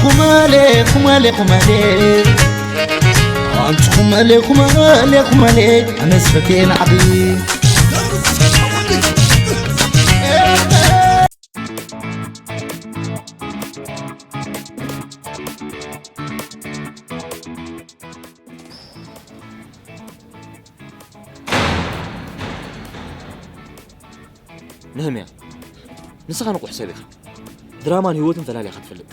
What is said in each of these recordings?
ኩመሌ ኩመሌ ኩመሌ ኣንቲ ኩመሌ ኩመሌ ኩመሌ ኣነስ ፈቴ ናዕቢ ነህምያ፣ ንስኻ ንቑሕ ሰብ ኢኻ። ድራማን ህይወትን ፈላሊኻ ትፈልጥ።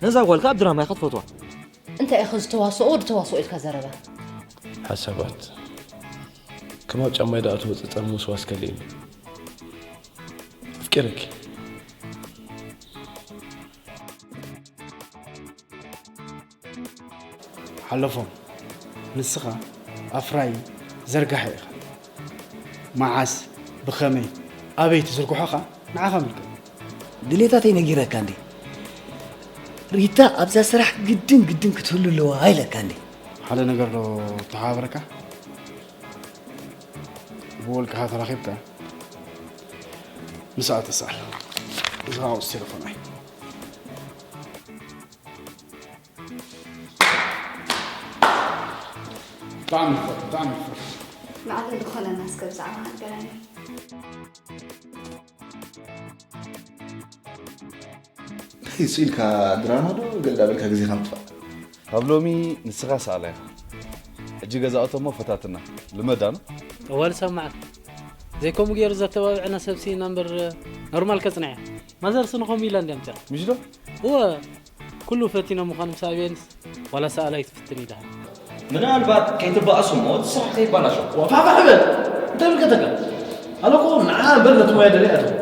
ነዛ ጓል ከኣ ኣብ ድራማ ኢኻ ትፈትዋ። እንታይ ኢኻ ዝተዋስኦ ወዲ ተዋስኦ ኢልካ ዘረባ? ሓሳባት ከም ኣብ ጫማይ ደኣ ትወፅእ ጠርሙስ ዋስ ከሊእኒ ኣፍቂረኪ ሓለፎም ንስኻ ኣፍራዪ ዘርጋሒ ኢኻ። መዓስ፣ ብኸመይ፣ ኣበይ ትዝርግሖ ኸኣ ንዓኻ ምልከት። ድሌታተይ ነጊረካ እንዴ? ሪታ ኣብዛ ስራሕ ግድን ግድን ክትህሉ ኣለዋ ኢለካ እንዴ? ሓደ ነገር ዶ ተሓባበረካ? ብውልቅኻ ተራኺብካ ምስኣ ተሳል። እዚ ኻውስ ቴሌፎን ኣይ ብጣዕሚ ይፈርሕ ብጣዕሚ ይፈርሕ። ማዕበል ዝኾነና እስከ ብዛዕባ ሃገረኒ። እሱ ኢልካ ድራማ ዶ ገለ ዳበልካ ግዜኻ ምጥፋእ። ካብ ሎሚ ንስኻ ሰኣላ ኢኻ። ሕጂ ገዛእቶ እሞ ፈታትና። ልመዳ ነው። ጠዋል ሰማዕ ዘይከምኡ ገይሩ ዘተባብዐና ሰብ ስኢና እምበር ኖርማል ከጽንዐ። ማዘርስ ንኸምኡ ኢላ እንድያ ምጽኣ። ምሽ ዶ? እወ ኩሉ ፈቲኖ ምዃን ምስ ኣብየንስ ዋላ ሰኣላይ ትፍትን ኢላ። ምናልባት ከይትበኣሱ እሞ እቲ ስራሕ ከይባላሾ። ፋፋሕ በል እንታይ ምልከተካ? ኣነ እኮ ንዓ እምበር ነቲ ሞያ ደልየ ኣይኮንኩን።